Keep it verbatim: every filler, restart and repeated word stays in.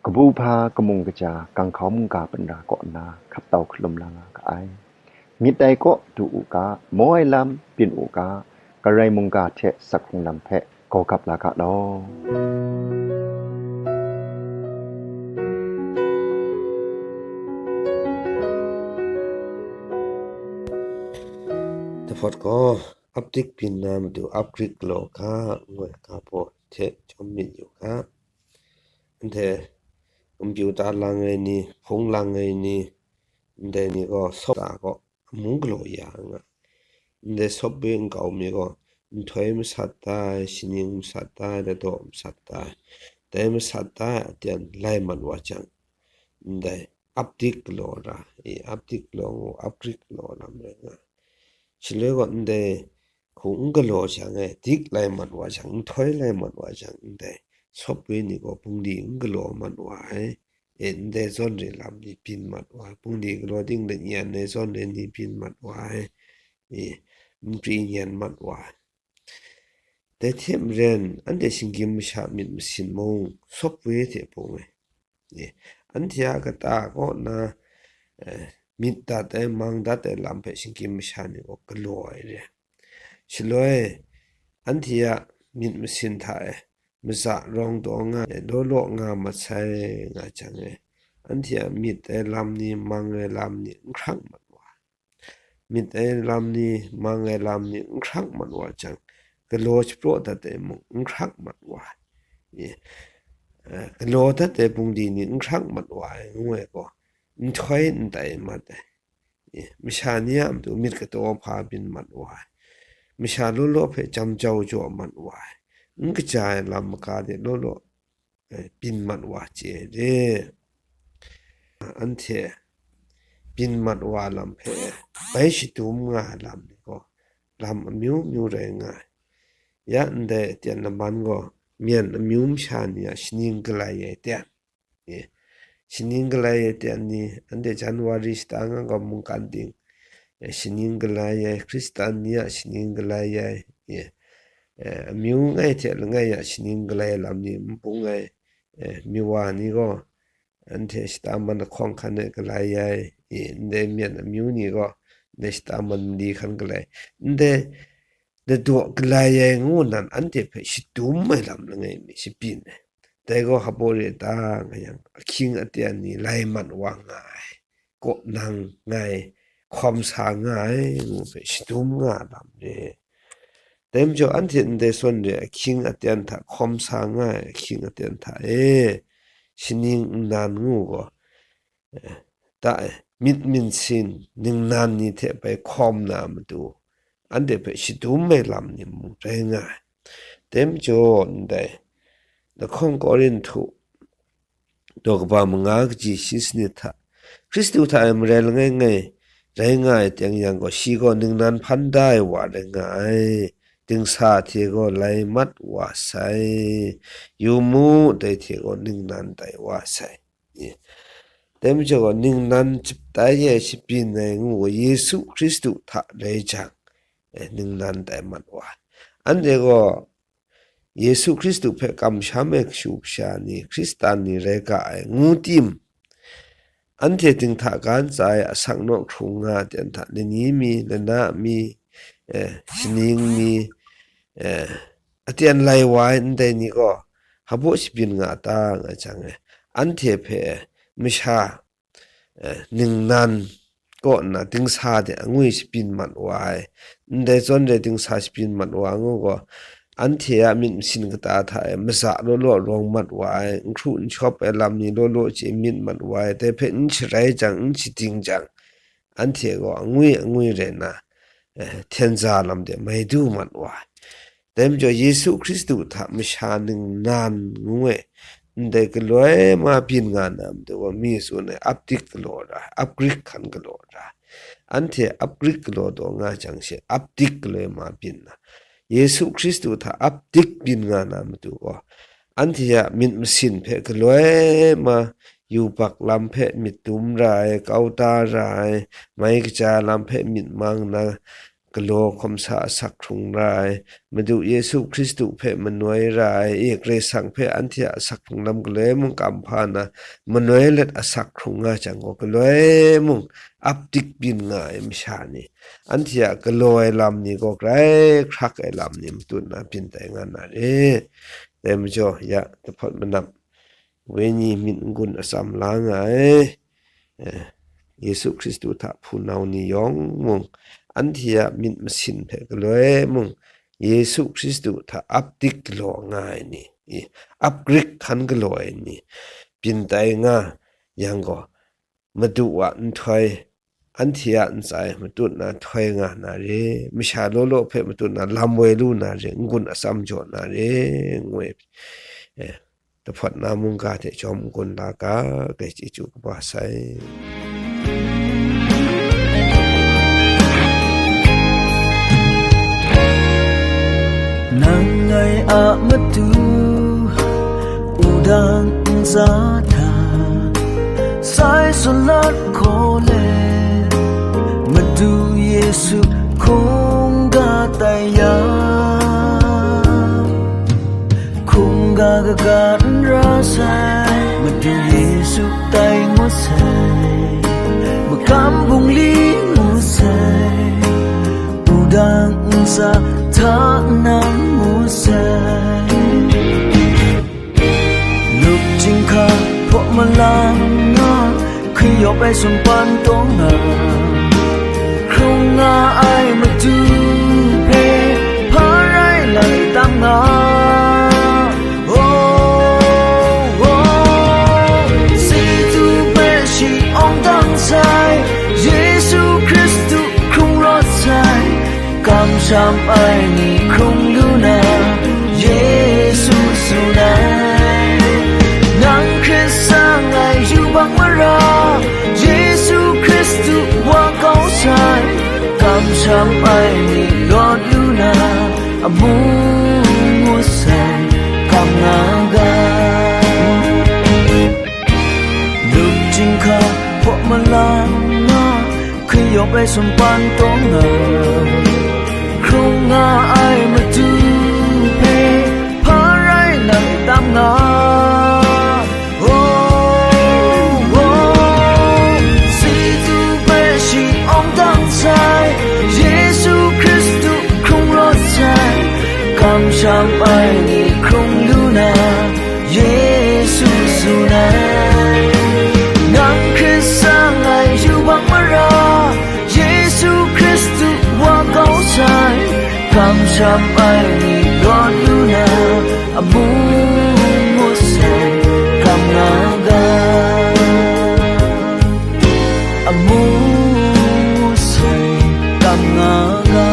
Kabu hpa kamung kaja, ganghkau mungga panra kaw nna hkap tau hkalum la nga ga ai. Myit ai kaw du u ga, maw ai lam byin u ga, karai mungga hte sak hkrung lam hpe gaw gap la ga law. Dahpawt gaw, ap dik byin na matu ap grik galaw ga, ngu ai ga baw hte chyawm myit yu ga. Anhte kompyuta lang ai ni, hpung lang ai ni, ndai ni gaw sawp ta gaw amu galaw ya nga. Ndai sawp we nkau mi gaw nhtoi masat tai, shaning masat tai, ladaw masat tai, dai masat tai a aten lai mat wa jang, ndai ap dik galaw ra, i, ap dik galaw ngu, ap grik galaw lam rai nga. Shaloi gaw ndai hku n galaw jang e, dik lai mat wa jang, nhtoi lai mat wa jang, ndai sawp we ni gaw bungli n galaw mat wa ai. E, ndai zawn re lam ni byin mat wa ai, bungli galaw ding lanyan ai zawn re ni byin mat wa ai, e, n pri n yan mat wa ai. Dai hte maren, anhte shinggyim masha myit masin mung, sawp we hte bung ai. E, anhte a kata kaw na, e, myit dat ai, mang dat ai lam hpe shinggyim masha ni gaw galaw ai re. Shaloi, anhte a myit masin hta e, maza rawng taw nga, law law nga mat sai nga jang e, anhte a myit ai lam ni, mang ai lam ni n hkrang mat wa ai. Myit ai lam ni, mang ai lam ni n hkrang mat wa jang, galaw shapraw dat ai mung n hkrang mat wa ai. E, e, galaw dat ai bungli ni n hkrang mat wa ai, ngu ai gaw, nhtoi n tai mat ai. E, masha ni a matu myit kataw hpa byin mat wa ai, masha law law hpe jam jau jaw mat wa ai, n kaja ai lam maga de law law, e, byin mat wa chye ai de. Anhte byin mat wa lam hpe bai shadum nga ai lam ni gaw, lam amyu myu rai nga ai. Ya ndai aten laman gaw, myen amyu masha ni a shaning galai ai aten, e, shaning galai ai aten ni, anhte January shata nga gaw mungkan ting, e, shaning galai ai, Hkristan ni a shaning galai ai, e, e, amyu langai hte langai a shaning galai lam ni n bung ai, e, myu wa ni gaw, anhte shata man lahkawng hkan e galai ai, e, ndai myen amyu ni gaw, ndai shata man mali hkan galai, ndai ladaw galai ai ngu nan, anhte hpe shadum ai lam langai mi shabyin ai. Dai gaw hpaw re ta nga yang, ahkying aten ni lai mat wa nga ai, kaw nang ngai hkawm sa nga ai, ngu hpe shadum nga ai lam re. Dai majaw, anhte ndai zawn re ai ahkying aten hta hkawm sa nga ai ahkying aten hta e, shaning nnan ngu gaw, e, ta e, myit masin ningnan ni hte bai hkawm na matu, anhte hpe shadum ai lam ni mung rai nga ai. Dai majaw, ndai lahkawng Korinhtu daw kaba manga kaji shi sanit hta, Hkristu hta e maren langai ngai rai nga ai teng yang gaw, shi gaw ningnan hpan da ai wa rai nga ai, dingsa hte gaw lai mat wa sai, yu mu, dai hte gaw ningnan tai wa sai. Dai majaw gaw, ningnan chyip tai ai, shabyin ai ngu gaw, Yesu Hkristu hta rai jang, e, ningnan tai mat wa ai. Anhte gaw Yesu Hkristu hpe kamsham ai kashu kasha ni, Hkristan ni rai ga ai ngu tim, anhte dinghta ga ntsa e asak naw hkrung nga ai aten hta, lani mi, lana mi, e, shaning mi, e, aten lai wa ai ndai ni gaw, hpaw shabyin nga ta nga jang e, anhte hpe masha, e, ningnan kaw nna dingsa de angwi shabyin mat wa ai, ndai zawn re dingsa shabyin mat wa ngu gaw, anhte a myit masin kata hta e maza law law rawng mat wa ai, n hkru n shawp ai lam ni law law chye myit mat wa ai, dai hpe n sharai jang, n shading jang, anhte gaw angwi angwi rai nna, e, hten za lam de mai du mat wa ai. Dai majaw, Yesu Hkristu hta masha ningnan ngu ai, ndai galoi ma byin nga na matu gaw, mi tsun ai, ap dik galaw ra, ap grik hkan galaw ra. Anhte ap grik galaw taw nga jang she, ap dik galoi ma byin na, Yesu Hkristu hta ap dik byin nga na matu gaw, anhte a myit masin hpe galoi ma yubak lam hpe myit dum ra ai, kau da ra ai, mai kaja lam hpe myit mang nna, galaw hkawm sa asak hkrung ra ai, Madu Yesu Hkristu hpe manoi ra ai, e, Karai Kasang hpe anhte a asak hkrung lam galoi mung kam hpa na, manoi let asak hkrung nga jang gaw, galoi mung ap dik byin nga ai masha ni, anhte a galaw ai lam ni gaw grai hkrak ai lam ni matut na byin tai nga na re. Dai majaw, ya, dahpawt manam, wenyi myit n-gun atsam la nga ai, eh, Yesu Hkristu hta hpunau ni yawng mung, anhte a myit masin hpe galoi mung, Yesu Hkristu hta ap dik galaw nga ai ni, i, ap grik hkan galaw ai ni, byin tai nga yang gaw, Madu a nhtoi, anhte a ntsa e matut na htoi nga na re, masha law law hpe matut na lam woi lu na re, n-gun atsam jaw na re, ngu ai, eh, dahpawt na mungga hte jawm n-gun la ga, dai chyeju kaba sai. Nang ngai a matu, wudang ntsa hta, sai salat hkaw let, Madu Yesu hkungga tai ya. Hkungga kaga n ra sai, Madu Yesu tai ngut sai, magam bungli ngut sai, wudang ntsa hta nang ngut sai. Lup chyinghka hpaw malang nga, hkri yawp ai sumpan taw nga, hkrung nga ai Madu hpe hpa rai lai tam nga. Oh, oh, si tu hpe shi awng dang sai, Yesu Hkristu hkrung rawt sai, kamsham ai ni hkrung lu na, Yesu tsun ai. Nang hkrit sa ai yubak mara, Yesu Hkristu wa kau sai, kamsham ai ni rawt lu na, amu ngut sai, kam nga ga. Lup chyinghka hpaw malang nga, hkri yawp ai sumpan taw nga, hkrung nga ai Madu hpe hpa rai lai tam nga. Oh, oh, si tu hpe shi awng dang sai, Yesu Hkristu hkrung rawt sai, kamsham ai ni hkrung lu na, Yesu tsun ai. Nang hkrit sa ai yubak mara, Yesu Hkristu wa kau sai, kamsham ai ni rawt lu na, amu ngut sai, kam nga ga. Amu ngut sai, kam nga ga.